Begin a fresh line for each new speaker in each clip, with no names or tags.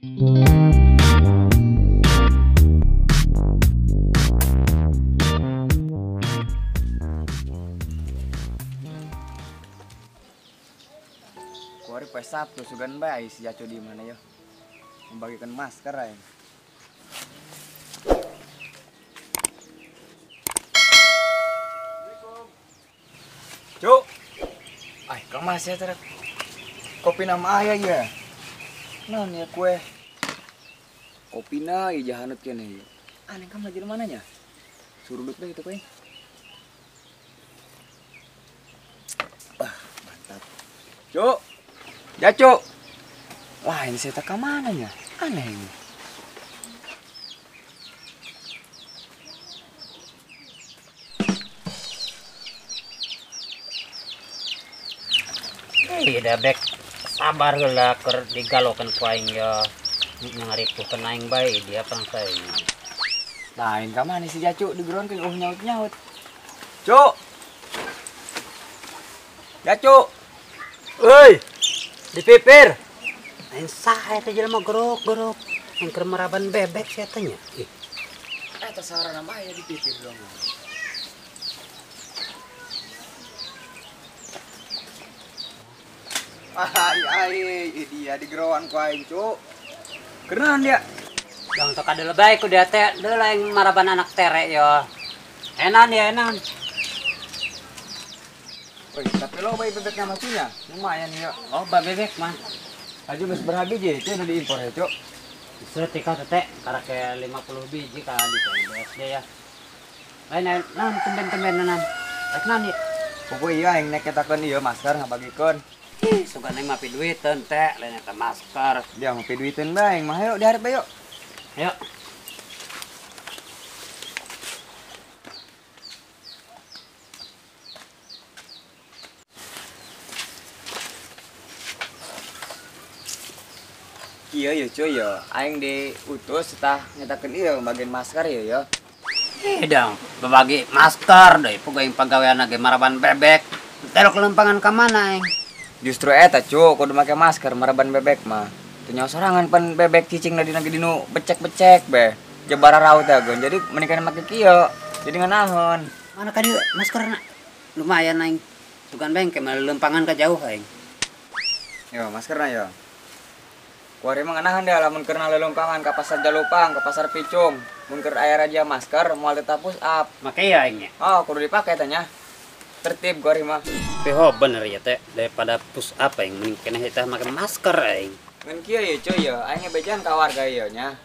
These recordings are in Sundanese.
Kuari poe Sabtu sugan bae si Jaco di mana ya? Membagikan masker aing. Cuk. Ay, kemas ya terek. Kopi nama ayah ya. Naon ya kue? Kopina ieu jahanut keneh ieu. Aneh kamu lagi di mananya? Surudut deh itu kue. Ah, mantap. Cuk. Ya, Cuk. Wah, ini saya tak ke mananya? Aneh ini.
Iya, bek sabar heula keur digalokeun ku aing ya. Ngaripuhkeun aing bae dia pangsa ini.
Lain ka mana si Jacu digeronkeun nyaut-nyaut. Cuk. Jacu.
Euy. Dipipir. Lain saha eta jelema gerok-gerok yang keur maraban bebek sia teh nya. Ih.
Eta saurana mah aya dipipir dong. Ai ai dia digeroan ku aing, Cuk. Kerenan dia.
Dong tok ada lebay ku dia teh deui aing maraban anak tere yo. Enan ya enan.
Woi, tapi lo bae bebeknya macunya. Lumayan ya.
Oh, ba bebek mah.
Aja geus berapa biji itu udah diimpor ya, Cuk.
Setika teh karek 50 biji ka di BSD ya. Lain naon temben-temben naon. Rek naon ieu?
Pokoke ieu aing nek ketakeun ieu masker ngabagikeun.
Ih, sugan aing mah piduiteun teh, lain eta masker.
Dia mah piduiteun bae aing mah hayo diharep bae yuk.
Ayo.
Iya ya cuy ya, aing diutus tah nyetakeun ieu bagian masker ya ya.
Ih dong, berbagi masker deui puguh aing pagawean ge maraban bebek. Telok lempangan ka mana aing?
Justru eta cu, kudu make masker maraban bebek mah. Teu nyaho sorangan pan bebek cicing na dina dinu becek-becek be. Jebara raut ageun. Jadi mendingan make kieu. Jadi nganaheun.
Mana ka dieu maskerna? Lumayan aing. Tugan bae engke mah lempangan ka jauh aing.
Yo, maskerna yo. Kuari mah nganaheun deh lamun keur lelumpangan ka pasar Jalupang, ka pasar Picung. Mun keur aya raja masker moal tetap push up.
Make ya aing nya.
Oh, kudu dipake tah nya. Tertib kuari mah.
Tapi ho bener ya teh daripada push up aing mending keneh teh make masker aing.
Ngan kieu ye cuy ya, aing ngebejan ka warga ieu nya.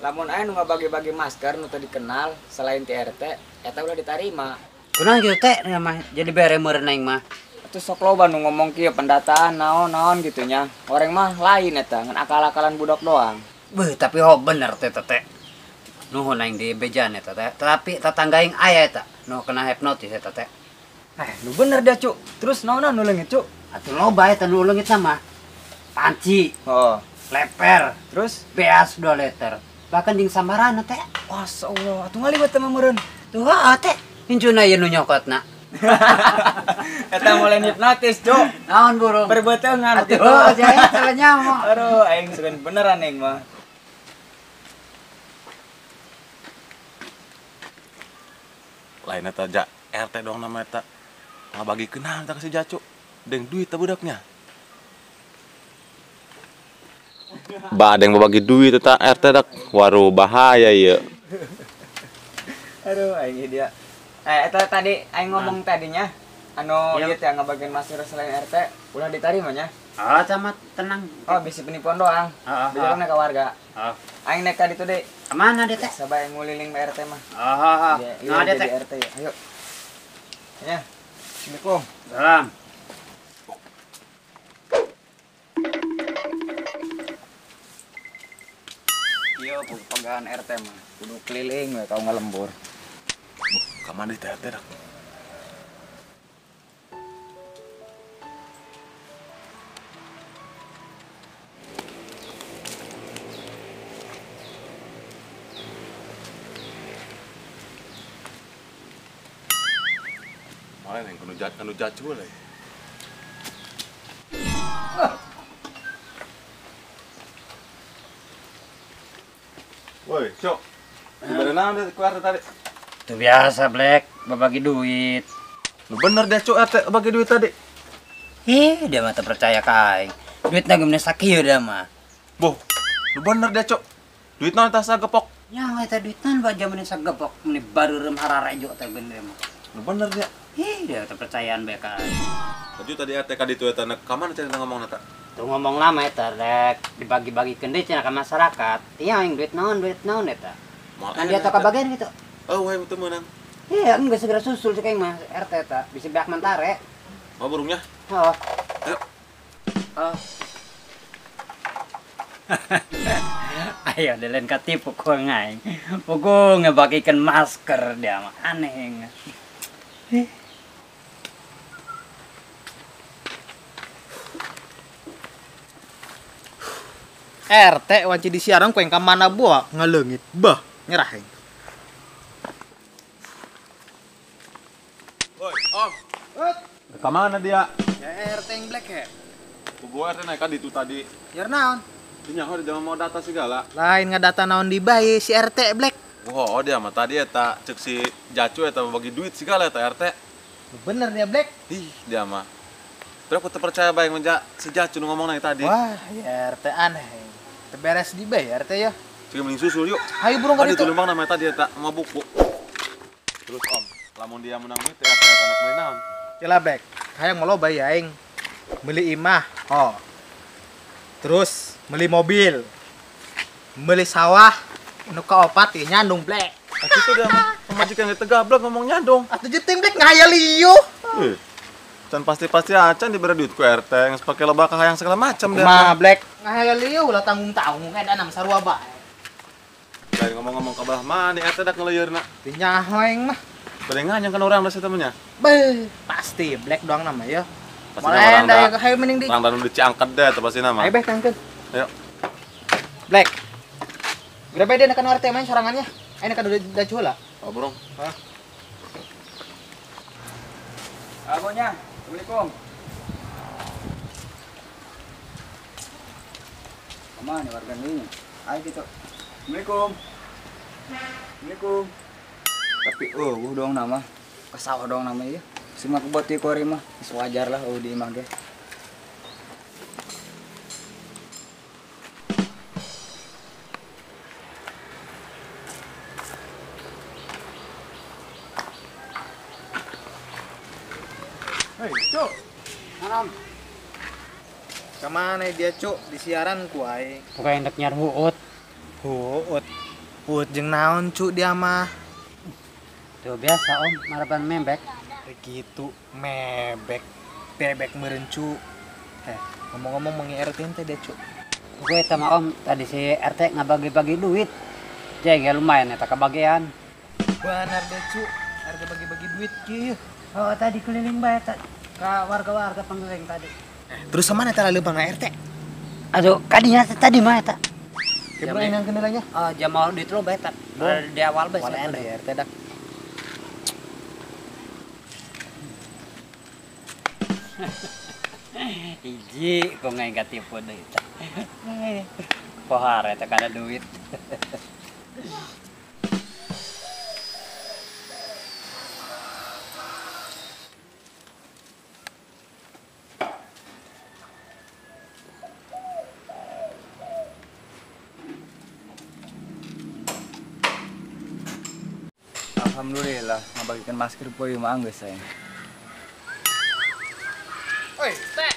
Lamun aing nu ngabagi-bagi masker nu teu dikenal selain ti RT, eta ulah ditarima.
Kunaon kitu teh mah jadi bere meureun aing mah.
Atuh sok loba nu ngomong kieu pendataan naon-naon gitu nya. Orang mah lain eta ngan akal-akalan budak doang.
Beuh tapi ho bener teh teh. Nuhun aing dibejan eta teh. Tapi tetangga aing aya eta nu kena hipnotis eta teh.
Nu bener dia, Cuk. Terus naon nu leungit, Cuk?
Atuh loba eta nu leungit mah. Panci.
Oh,
leper.
Terus
beas 2 liter. Bahkan jeung sambarana teh.
Masyaallah, atuh ngaliwet teh mah meureun.
Tuh heuh teh. Incuna ieu nu nyokotna.
Eta mulai hipnotis, Cuk.
Naon burung?
Perbeteungan
atuh. Jaya salah nyaho.
Aduh, aing sugan beneran aing mah.
Lain eta ja RT doang nama eta. Ngabagikeun naon tah ka si Jacu. Deung duit teh budaknya. Ba ada yang berbagi duit eta RT dak. Waduh bahaya ieu.
Aduh aing dia. Eta tadi aing ngomong tadinya anu ieu teh ngabagian masker selain RT ulah ditarima nya.
Ah, camat tenang.
Oh, bisi penipuan doang. Bejakeun ka warga.
Heeh.
Aing nek ka ditu deui.
Ka mana deui teh?
Sabae nguliling ba RT mah.
Heeh. Nah, deui teh.
RT ya. Ayo. Ya. Assalamualaikum.
Salam.
Iya, pegangan RT mah. Kudu keliling we kau ngalembur.
Ka mana teh RT dak? Lain yang kanu jacu lah. Woi, Cok. Dibere naon ku RT tadi?
Itu biasa, Black, berbagi duit.
Lu bener deh, Cok, RT bagi duit tadi.
Ih, dia mah teu percaya ka aing. Duitna ge meni sakieu dia mah.
Boh, lu bener deh, Cok. Duit naon tah sagepok?
Nya eta duit naon bae meni sagepok, meni bareureum hararejo teh bener mah.
Lu bener dia.
Ih, dia teu percayaan bae ka aing.
Tadi tadi RT ka ditu eta ka mana cenah ngomongna ta?
Tuh ngomong lama eta rek dibagi-bagikeun deui cenah ka masyarakat. Iya aing duit naon eta. Kan dia teh kabagian gitu.
Oh, wae teu meunang.
Iya, enggak segera susul cek aing mah RT eta, bisa beak mentare.
Mau burungnya?
Oh.
Ayo.
Oh. Ayo delen katipu ku aing. Pugu ngebagikan masker dia mah aneh.
RT wanci di siaran ku yang ka mana buah ngaleungit bah nyerah aing.
Woi, Om. Ka mana dia?
Ya RT yang black ya.
Pugu RT naik ka ditu tadi.
Yer naon?
Nyaho dia mau data segala.
Lain ngadata naon di bae si RT Black.
Oh, dia mah tadi eta cek si Jacu eta bagi duit segala eta RT.
Bener dia Black.
Ih, dia mah. Terus aku terpercaya bae ngeja si Jacu nu ngomong nang tadi.
Wah, ya RT aneh. Terberes di bae RT ya.
Cek mending susul yuk.
Ayo burung ka ditu.
Tadi lumbang namanya tadi eta mau buku. Terus Om, lamun dia menang duit RT eta nek meuli naon?
Yalah Black, hayang mau loba ya aing. Meuli imah. Oh. Terus beli mobil, beli sawah, nu kaopat ya nyandung Black.
Itu dia mah pemajikan ge tegablek ngomong nyandung.
Atuh jeung Black ngahayal ieu.
Can pasti-pasti acan diberi duit ku RT geus pake loba kahayang segala macam dia.
Mah Black ngahayal ieu ulah tanggung-tanggung eta nama sarua bae.
Lain ngomong-ngomong ka belah mana RT dak ngeleyeurna.
Teu nyaho aing mah.
Bade nganyang kan urang da temennya.
Beuh, pasti Black doang nama ya.
Pasti
orang da hayu mending di.
Orang da nu diciangket deh eta pasti nama.
Ayo beh tangkeun.
Ayo.
Black. Berapa dia nak RT main sorangannya? Ayo nak udah jual lah.
Oh, burung.
Hah?
Abonya, Assalamualaikum. Kemana warga ini? Ayo gitu. Assalamualaikum. Assalamualaikum. Tapi gua doang nama. Kesawah doang nama iya. Semua aku buat di kori mah, wajar lah di imah ge.
Hei, Cuk.
Malam.
Kemana dia, Cuk? Di siaran ku aing.
Bukan hendak nyar huut.
Huut. Huut jeung naon, Cuk, dia mah?
Tuh biasa, Om, maraban membek.
Begitu mebek. Bebek meureun, Cuk. Ngomong-ngomong mengi RT teh dia, Cuk.
Gue sama Om tadi si RT ngabagi-bagi duit. Jeng ya lumayan eta kebagian.
Benar deh, Cuk. RT bagi-bagi duit kieu.
Oh, tadi keliling bae ke warga-warga pengering tadi.
Terus sama eta leumpang na RT?
Aduh, kadinya tadi mah eta.
Jam yang kendalanya?
Oh, jam mau duit lo bae eta. Di awal bae.
Walaen deh RT dak.
Hiji kok nggak katipu deui teh. Pohar eta kana duit.
Alhamdulillah ngabagikan masker poe mah geus saya.
Oi, teh.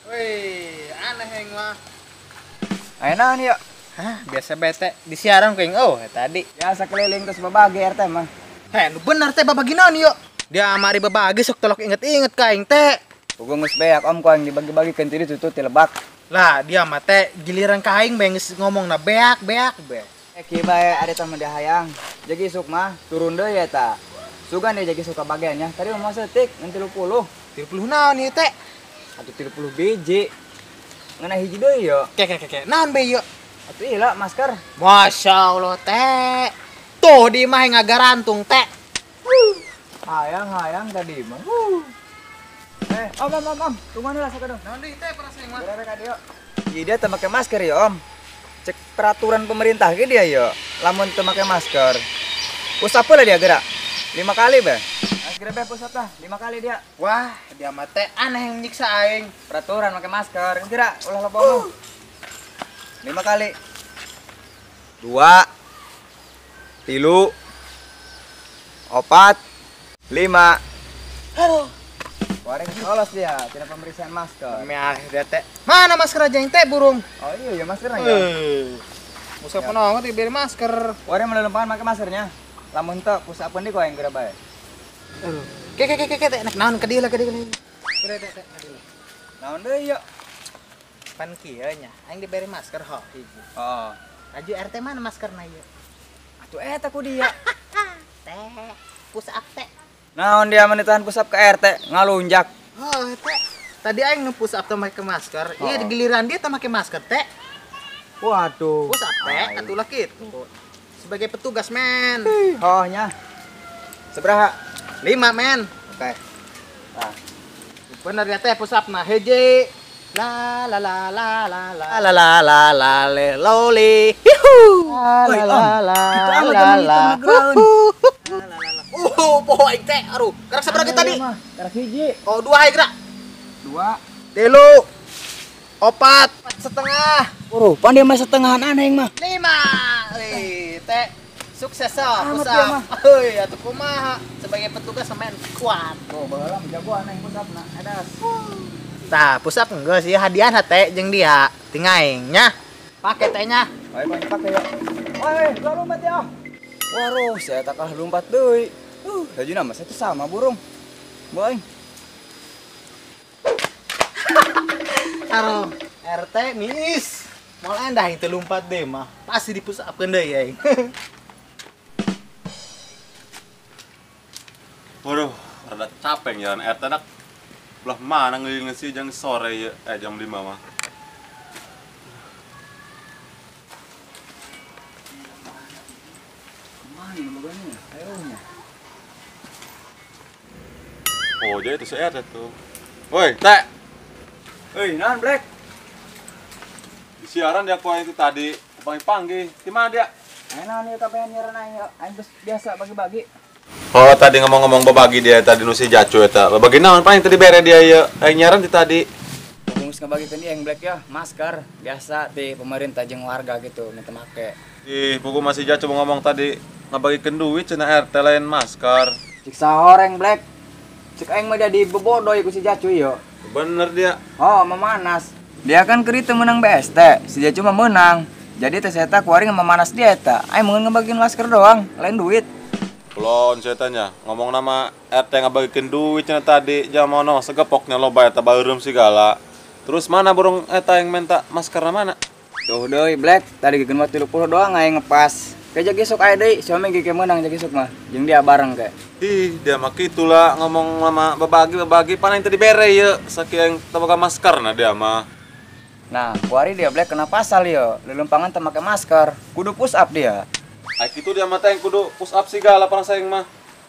Woi, aneh yang mah.
Ayo naon ya?
Hah, biasa bete di siaran ku yang oh tadi.
Biasa keliling terus babagi RT mah.
Heh, nu bener teh babagi naon yuk? Dia amari babagi sok tolok inget-inget ka aing teh.
Pugu geus beak om ku aing dibagi-bagikeun ti ditu ti lebak.
Lah, dia mah teh giliran ka aing bae geus ngomongna beak beak beak.
Kieu bae ada teman dia hayang. Jadi isuk mah turun deui eta. Sugan deh jadi suka bagiannya. Tadi mah setik ngan 30.
30 naon ieu teh?
Atuh 30 biji. Ngeunah hiji deui yo.
Ke ke ke. Naon bae yo?
Atuh ieu lah masker.
Masya Allah teh. Tuh di mah ngagarantung teh.
Hayang-hayang tadi mah. Om om om om, tungguan heula sakedung.
Naon deui teh perasaan mah?
Berapa ka dieu? Ieu dia teh make masker ya om. Cek peraturan pemerintah ge dia yo. Lamun teu make masker. Push up lah dia gerak. 5 kali be. Geura be push up lah, 5 kali dia.
Wah, dia mah teh aneh yang nyiksa aing.
Peraturan make masker. Geus gerak, ulah loba omong. 5 kali. 2 3 4 5.
Aduh.
Wareng lolos dia, tidak pemeriksaan masker.
Meh dia teh. Mana masker aja yang teh burung?
Oh iya ya maskernya ya.
Musa penongot diberi masker.
Wareng melempangan pakai maskernya. Lamun teu push up deui ku aing geura bae.
Aduh. Ke ke ke ke teh nek naon ka dieu lah ka dieu. Geura teh teh.
Naon deui yuk?
Pan kieu nya, aing diberi masker ho hiji.
Heeh.
Laju RT mana maskerna ieu?
Atuh eta ku dia.
Teh, push up teh.
Naon dia menitahan push up ke RT ngalunjak.
Oh, teh. Tadi aing nu push up teh make masker. Iya giliran dia teh make masker teh.
Waduh.
Push up teh atuh lah kitu. Sebagai petugas men.
Oh nya. Sabaraha?
5 men.
Oke. Nah.
Bener ya teh push up nah hiji. La la la la la la la la la la le loli. Hihu. La la la la la. Poho aing teh, aduh. Karak sabaraha tadi?
Karak hiji.
Oh, 2 aing gerak.
2
3 4 4,5.
Buru, pan dia mah setengahan aneh mah.
5. Wih, teh sukses so, push up. Heuy, atuh kumaha sebagai petugas main kuat.
Oh, baheula mah jagoan aing push up na. Edas.
Tah, push up geus ieu hadiahna teh jeung dia. Tingaing nya. Pake teh nya.
Ayo pake ya. Woi, ulah lompat ya. Waduh, saya tak kalah lompat deui. Laju nama saya tuh sama burung. Boy.
Aduh, RT miss. Mau endah itu lompat deh mah. Pasti di push up deui aing.
Waduh, rada capek jalan RT dak. Belah mana ngeliling sih jam sore ya, jam 5 mah.
Mana loganya? Ayo nya.
Oh, jadi itu si RT tuh. Woi, Teh.
Hei, naon Black?
Di siaran dia kuah itu tadi, panggil-panggil. Di mana dia?
Ayo naon ieu kapean nyiaran aing, aing biasa bagi-bagi.
Oh, tadi ngomong-ngomong bebagi dia tadi nu si Jacu eta. Bebagi naon paling tadi bere dia ieu. Aing nyiaran ti tadi.
Geus ngabagikeun dia yang Black ya, masker biasa ti pemerintah jeung warga gitu minta make.
Ih, pugu masih Jacu ngomong tadi ngabagikeun duit cenah RT lain masker.
Cik sahoreng Black. Cik aing mah jadi bebodoy ku si Jacu ieu.
Bener dia.
Oh, memanas. Dia kan keur teu meunang BST, si Jacu mah meunang. Jadi teh saya kuari memanas dia eta. Aing mun ngebagiin masker doang, lain duit.
Kulon saya tanya, ngomong nama RT ngabagikeun duit cenah tadi, jamono segepoknya loba eta beureum segala. Terus mana burung eta yang minta maskerna mana?
Tuh deui Black, tadi geukeun mah 30 doang aing ngepas. Kayak jagi sok aya deui, suami geukeun meunang jagi sok mah. Jeung dia bareng kayak.
Ih, dia mah kitu lah ngomong sama bebagi-bebagi pan yang tadi bere ieu, sakieu yang teu boga maskerna dia mah.
Nah, kuari dia Black kena pasal ieu, lelempangan teu make masker, kudu push up dia.
Ai kitu dia mah teh kudu push up sigala parang saing mah.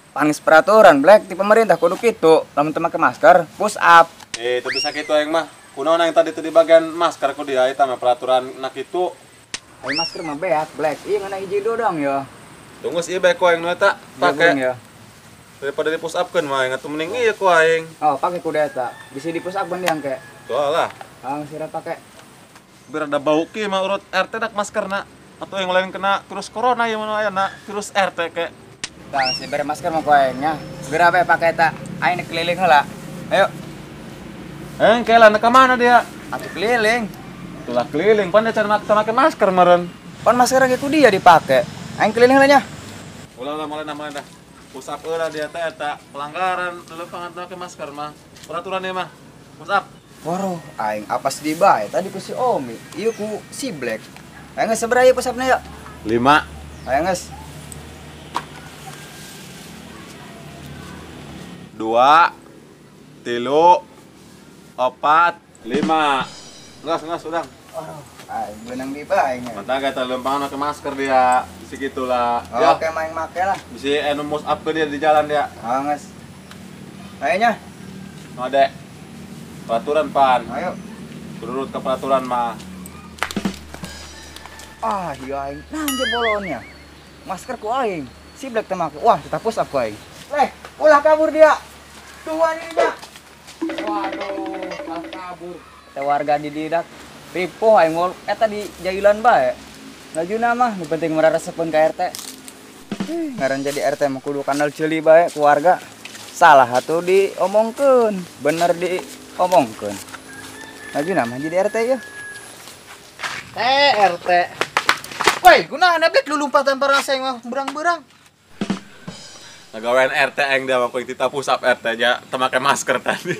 Pangis peraturan Black di pemerintah kudu kitu, lamun teu make masker, push up.
Eh, teu bisa kitu aing mah. Kunaon yang tadi teu di bagian masker ku dia eta mah peraturan na kitu.
Ai masker mah beak Black, ieu ngeunah hiji doang ya.
Tunggu ieu bae ku aing nu eta, pake.
Ya.
Daripada di push up-keun mah aing atuh mending ieu ku aing.
Oh, pake kudu eta. Bisa di push up keun dia engke.
Tuh lah.
Ah, sira pake.
Biar ada bau ki mah urut RT dak maskerna. Atau yang lain kena virus corona ya mana aya virus RT ke.
Tah, si bere masker mah ku aing nya. Geura bae pake eta. Aing keliling heula. Ayo.
Eh, kela ka mana dia?
Atuh keliling.
Itulah keliling, pan dia cara make masker meureun.
Pan masker ge ku dia dipake. Aing keliling heula nya.
Ulah lah mulai namanya dah. Push up heula dia teh eta pelanggaran lepangan make masker mah. Peraturannya mah. Push up.
Waduh, aing apas di bae tadi ku si Omi, ieu ku si Black. Aing geus sabaraha ieu push up-na ya?
5.
Aing geus.
2 3 4 5. Ngas udang.
Aduh, aing beunang di bae aing.
Mantap kata lempangan pakai masker dia. Bisi gitulah.
Oh, oke main make lah.
Bisi anu push up ke dia di jalan dia.
Oh, geus. Ayo nya.
No, Dek. Peraturan pan.
Ayo.
Turut ke peraturan mah.
Ah, iya aing. Nah, bolonnya. Masker ku aing. Si Black teh make. Wah, tetap push up ku aing. Leh, ulah kabur dia. Tuan ini dia.
Waduh, kalah kabur.
Teh warga di didak ripuh aing ngol eta di jailan bae. Lajuna mah nu penting meraresepeun ka RT. Ngaran jadi RT mah kudu kandal ceuli bae ku warga. Salah atuh diomongkeun, bener diomongkeun. Lajuna mah jadi RT ya.
RT. Woi, gunaan Black lu lompatan paraseng mah berang-berang.
Nagawean RT aing dia mah kuing tita push up RT nya teu make masker tadi.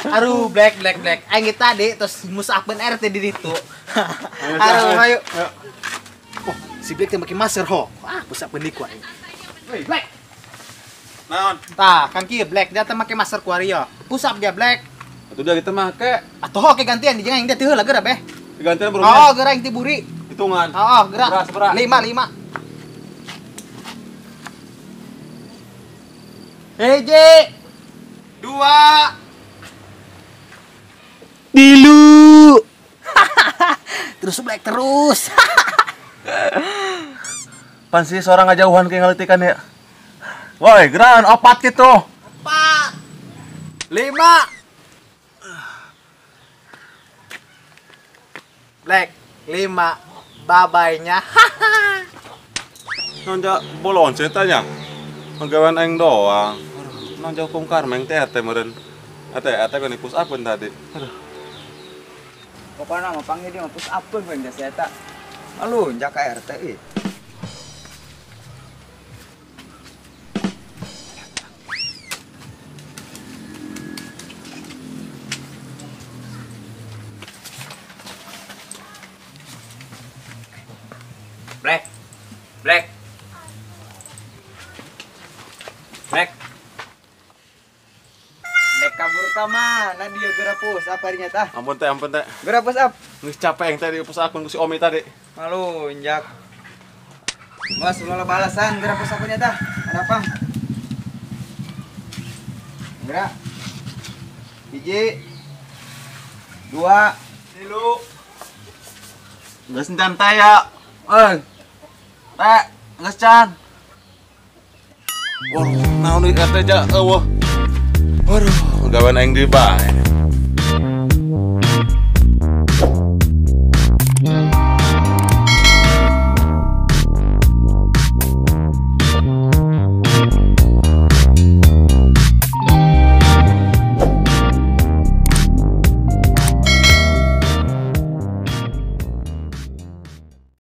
Aduh, Black. Aing tadi terus musapeun RT di ditu. Aduh, ayo. Oh, si Black teh make masker ho. Ah, push-upeun di ku aing. Woi, Black.
Naon?
Tah, kan kieu Black dia teh make masker ku ari yo. Push up dia Black.
Atuh dia kita make.
Atuh oke gantian di jeung aing dia teu heula geura beh.
Gantian bro.
Oh, geura aing ti buri.
Hitungan.
Oh, geura.
Seberapa?
5. Hiji, 2, 3. Terus Black terus.
Pan sih seorang ngajauhan kayak ngalitikan ya. Woi, geran 4 gitu.
4, 5. Black 5 babainya.
Nonja bolon ceritanya. Penggawean aing doang. Aduh, nonja hukum karma teh RT meureun. RT kan push up tadi. Aduh.
Pokoknya mah panggil dia mah push up pun jasa eta. Malunjak ka RT ih.
Black. Black. Black.
Black kabur ka mana dia geura push up harinya tah.
Ampun teh.
Geura push up.
Geus capek yang tadi push up ku si Omi tadi.
Malunjak. Mas ulah balasan geura push up-nya tah. Ada apa? Geura. 1, 2,
3. Geus encan teh ya. Eh. Teh, geus can. Waduh, naon deui RT ja eueuh. Waduh, gawean aing deui bae.